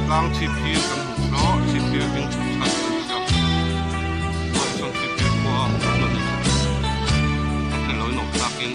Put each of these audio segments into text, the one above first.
Tlang chhip phir kan hmuh saw chhip phir hming chhuk chhan kan ni a chuan sawn chhip phir khua a awm a ni a hrelo in awm tlakin.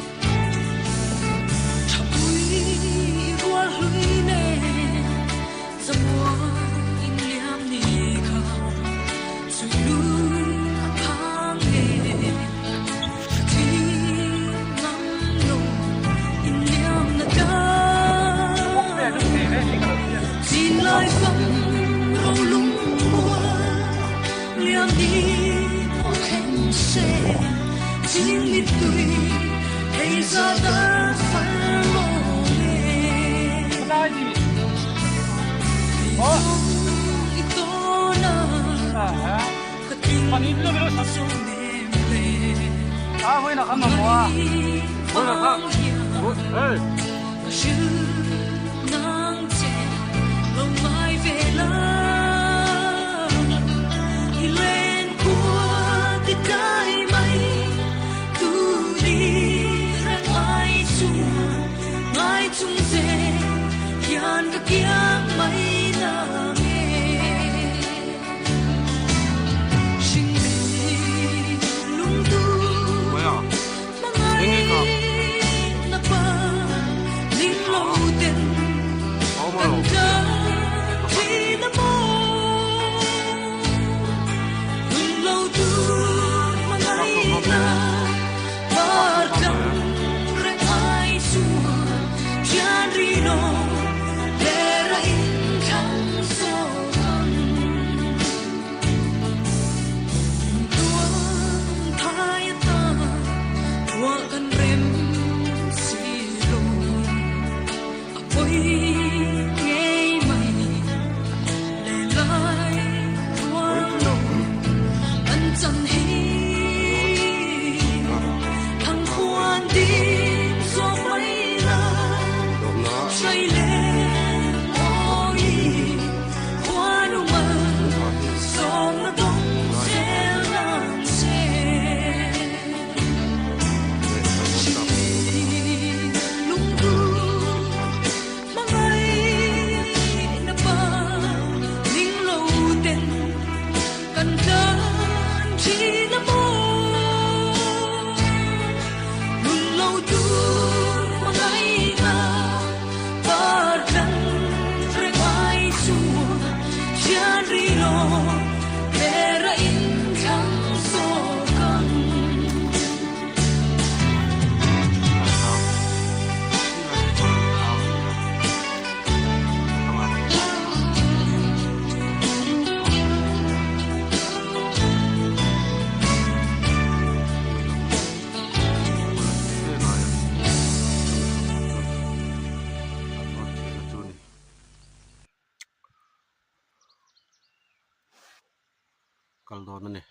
Kal dawn a ni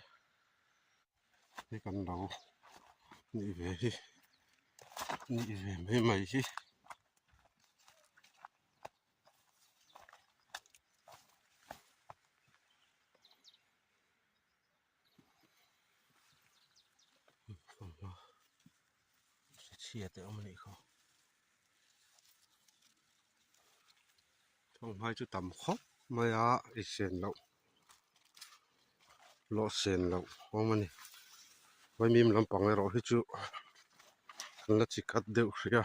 hei kan lo nih ve hi nih ve mai mai hi. Chhia te awm a nih kha thawmhmai chu tam khawp mai a i sen loh lawh sen loh a awm a ni vaimim lampang erawh hi chu an la chi khat deuh hrih a.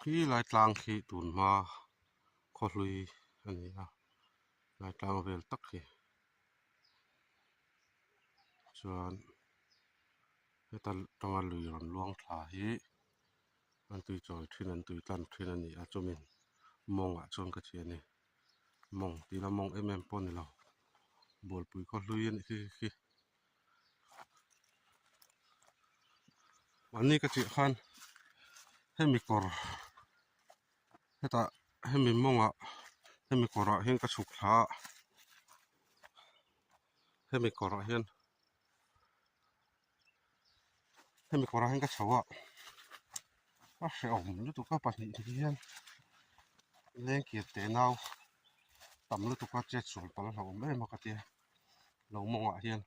Khi lai tlang khi tun hma khaw hlui a ni a lai tlang vel tak hi chuan heta tanga lui rawn luang thla hi an tui chawi thin an tui tlan thin a ni a chumi mawngah chuan ka thian a ni mawng tih ila mawng em em pawh a ni lo bualpui khaw hlui a nih khi khi. Mahni ka tih khan hemi kawr hetah hemi mawngah hemi kawrah hian ka chhuk thla a. Hemi kawrah hian hemi kawrah hian ka chho a a hrehawm lutuk a pahnih hian lengkir teh nau tam lutuk a chet sual palh a hlauhawm em a ka tia lo mawngah hian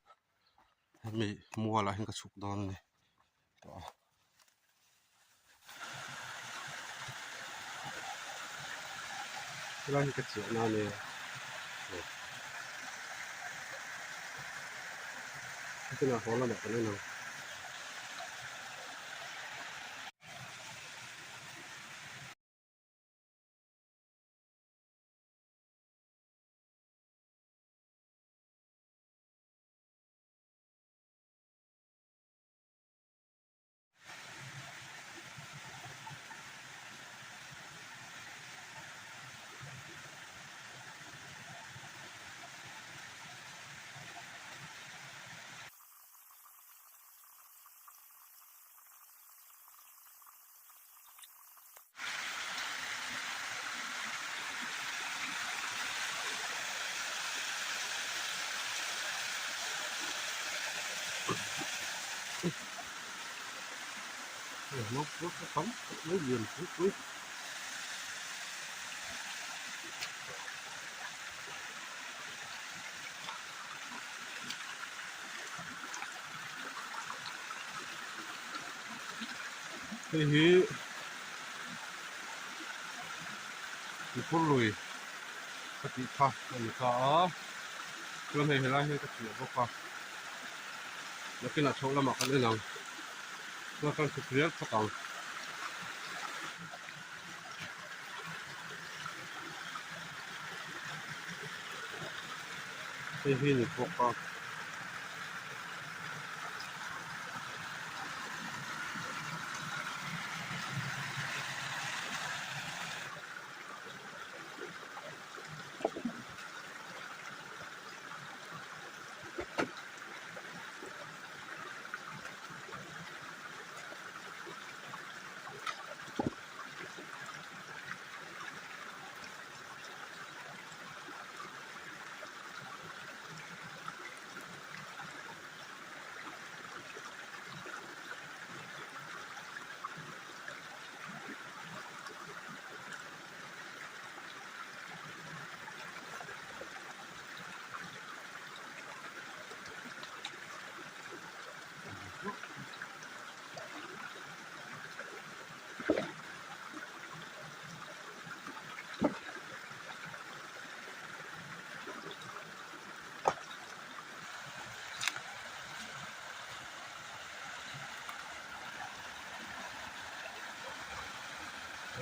hemi mualah hian ka chhuk dawn a ni. Helai hi ka chiah na ania hetiang haw lamah kan en ang. Tam tak mai lian pui pui. Hei hi Mipur lui ka tih kha a ni ta a chuan hei helai hian ka chiah bawk a nakinah chhoh lamah kan en ang chuan kan chhuk rial phawt ang. Hei hi ni bawk a.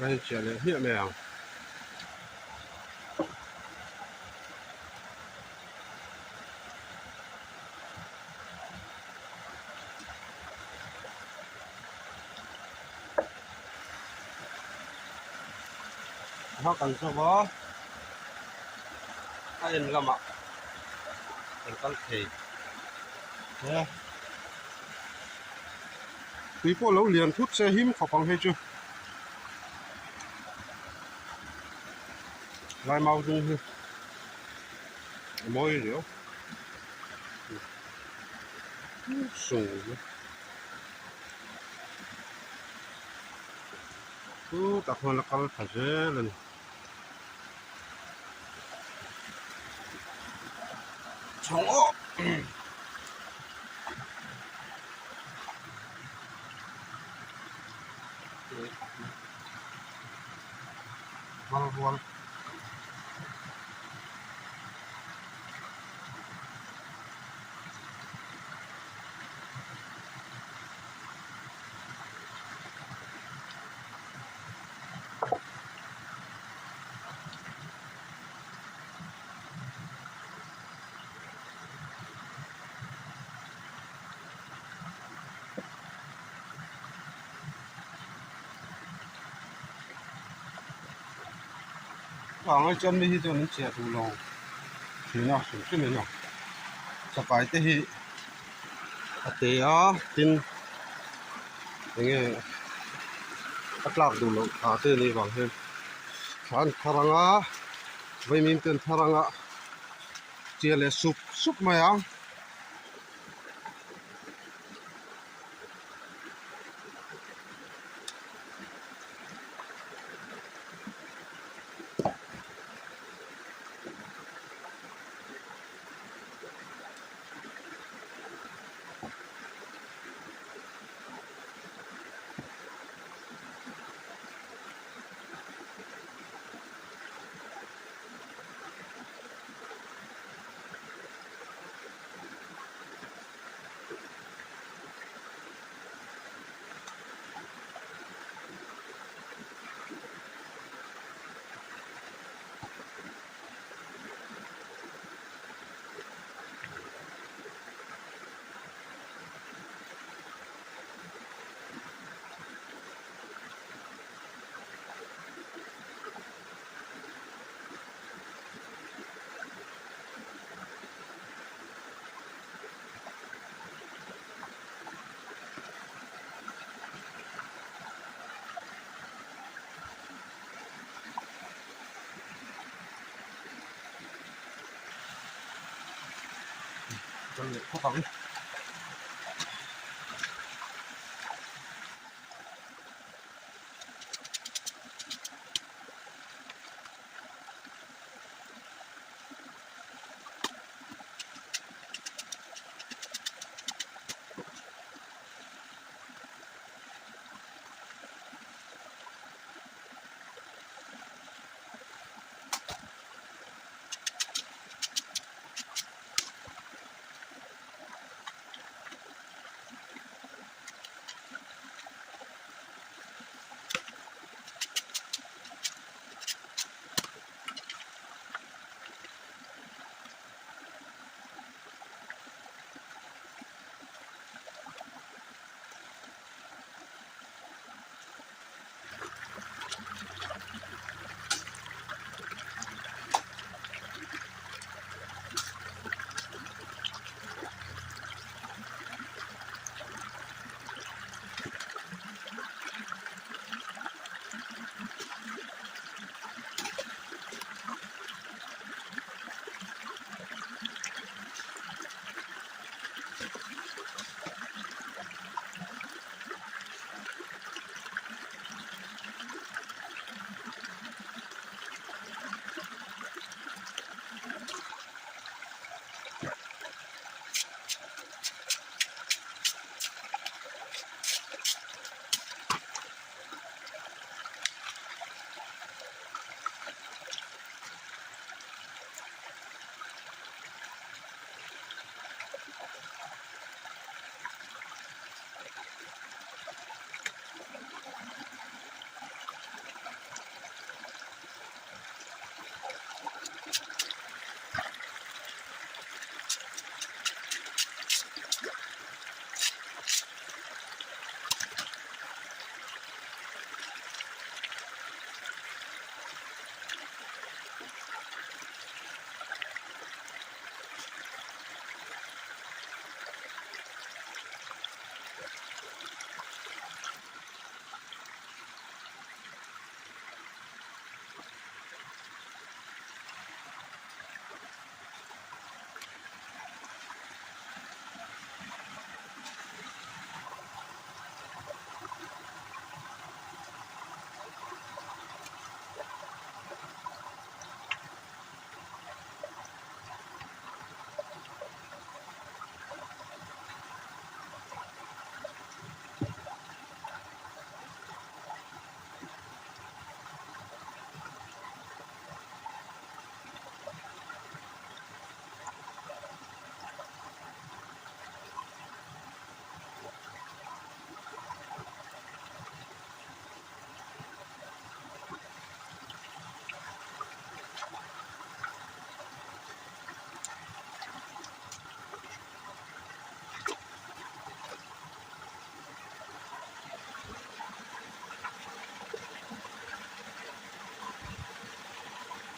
A inchiah leh hmiah mai ang. Hma kan zawk a a en lamah kan kal thei he tui pawh lo lian thut se him khawp ang hei chu lai mau dung hi a mawi riau sung. Chutah khuan a kal thla zel a ni. Chhawng aw Val rual. Vang chuan mi hi chuan an chhiah duh lo thin a hrim hrim in a chakai te hi a te a tin enge a tlak duh loh thla te a nih vang hian thla an thar ang a vaimim te an thar ang a tia leh sup sup mai ang. kal leh phawt ang.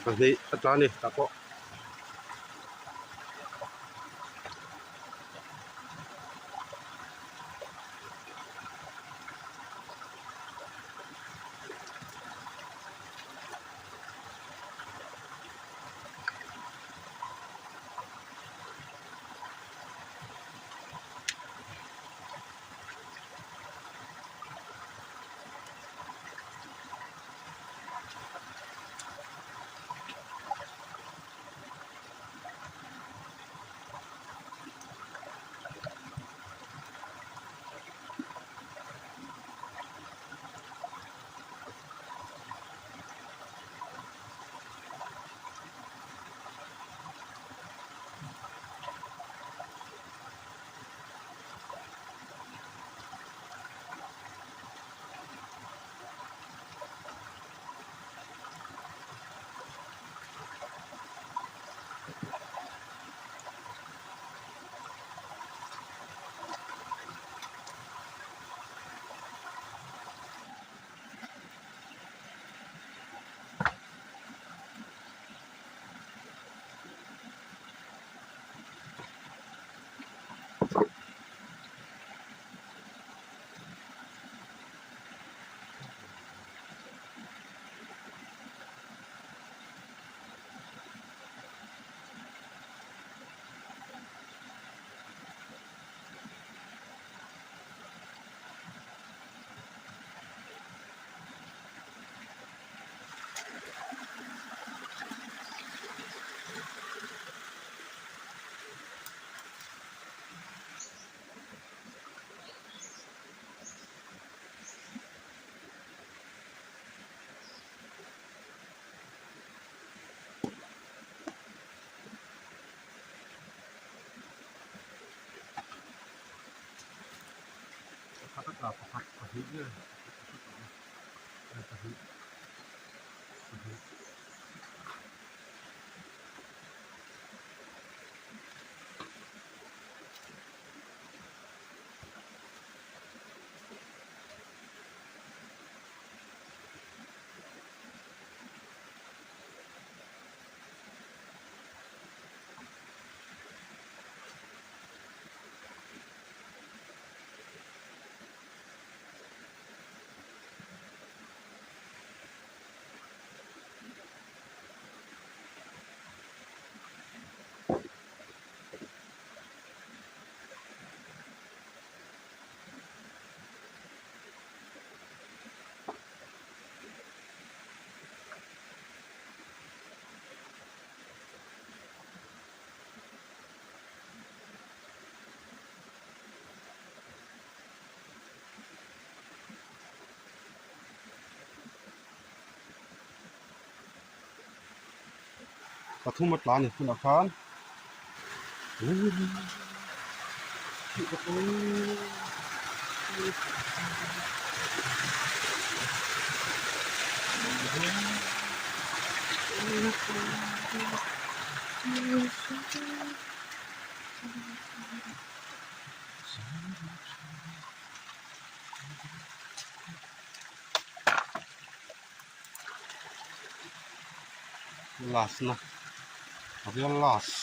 Pahnih a tla a ni tah pawh. Pahnih nge ka hre tawh lo pahnih pahnih. Pathum a tla ni hunah khan Last na a real last.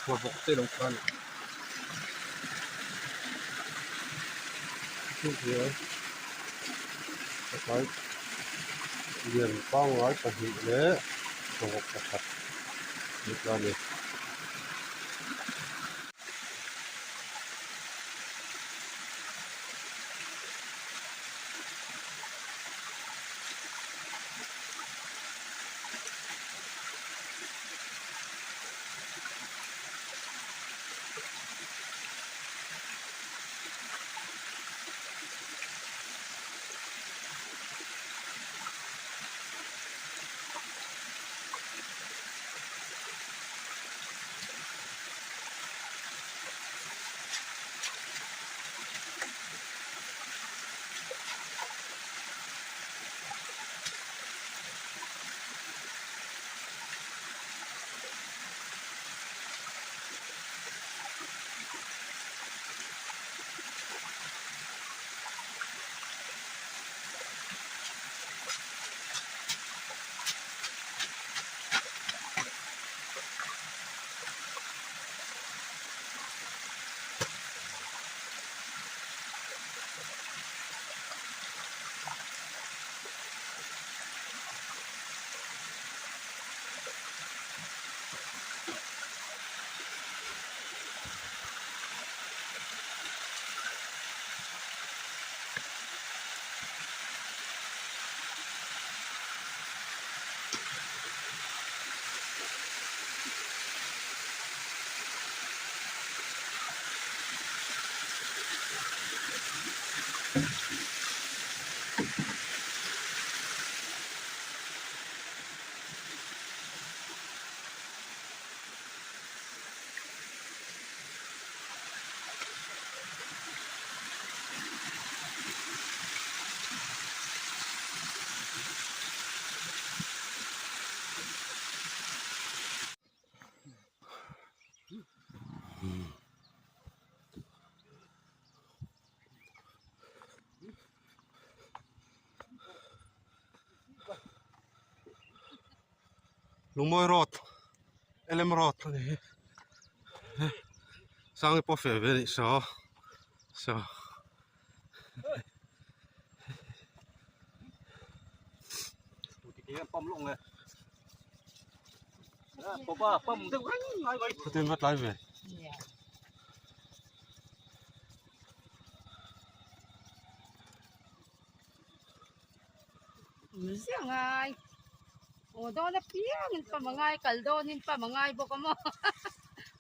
Nghavawk te lo khan a lian pangngai pahnih leh nghavawk pakhat ni ta a ni. Lungmawi road lm road a ni hi Sangi pawh feh ve a nih saw saw. Khatin va tlai ve. Nia. Ziah ngai. Aw dawn apiangin pam a ngai kal dawnin pam a ngai bawk a maw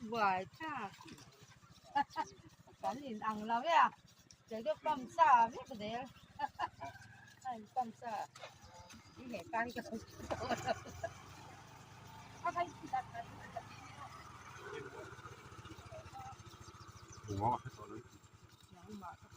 buai thlak kan in ang lo e a kei chu pam sa vek zel a in pam sa i he tan ka lo tawh lo nangmah.